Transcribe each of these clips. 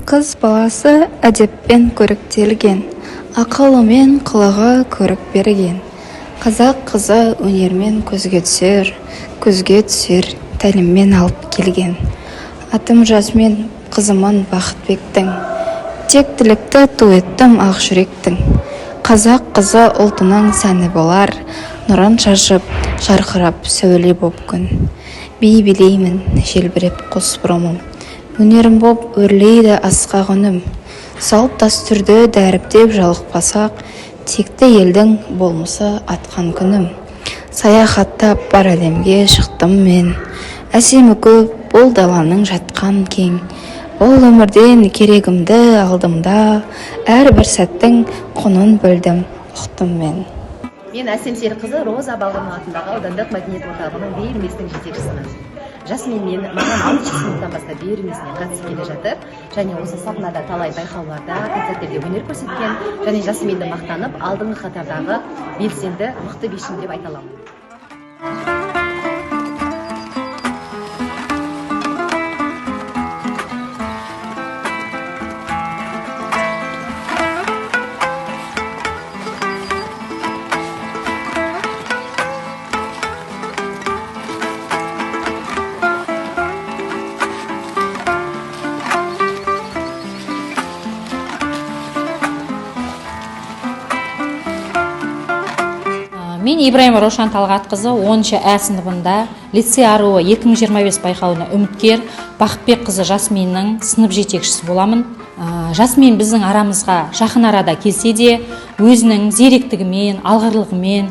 Қыз баласы әдеппен көріктелген, ақылымен қылығы көрік берген. Қазақ қызы өнермен көзге түсер, көзге түсер тәліммен алып келген. Атым Жасмин, қызымын Бақытбектің. Тектілікті ту еттім ақ жүректің. Қазақ қызы ұлтының сәні болар, нұрын шашып, жарқырап сәуле боп күн. Би билеймін, желбіреп қос бұрымым. Өнерім боп өрлейді асқақ үнім. Салт дәстүрді дәріптеп жалықпасақ, текті елдің болмысы атқан күнім. Саяхаттап бар әлемге шықтым мен. Әсемі көп бұл даланың жатқан кең. Бұл өмірден керегімді алдым да, әрбір сәттің құнын білдім, ұқтым мен. Мен Әсем Серікқызы Роза Балғынова атындағы аудандық мәдениет орталығының би үйірмесінің жетекшісімін. Жасмин мен маған 6 сыныптан бастап би үйірмесіне қатысып келе жатыр және осы сахнада талай байқауларда, концерттерде өнер көрсеткен және Жасминді мақтанып алдыңғы қатардағы белсенді мықты бишім деп айта аламын. Мен Ибраим Рошан Талғатқызы 10-шы ә сыныбында лицей аруы 2025 байқауына үміткер Бақытбек қызы Жасминнің сынып жетекшісі боламын. Жасмин біздің арамызға жақын арада келсе де, өзінің зеректігімен, алғырлығымен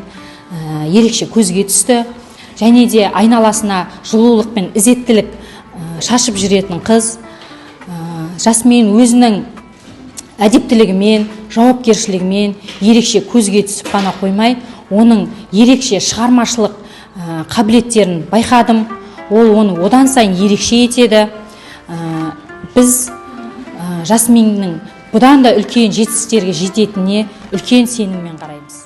ерекше көзге түсті. Және де айналасына жылулық пен ізеттілік шашып жүретін қыз. Жасмин өзінің әдептілігімен, жауапкершілігімен ерекше көзге түсіп қана қоймай, оның ерекше шығармашылық қабілеттерін байқадым. Ол оны одан сайын ерекше етеді. Біз Жасминнің бұдан да үлкен жетістіктерге жететініне үлкен сеніммен қараймыз.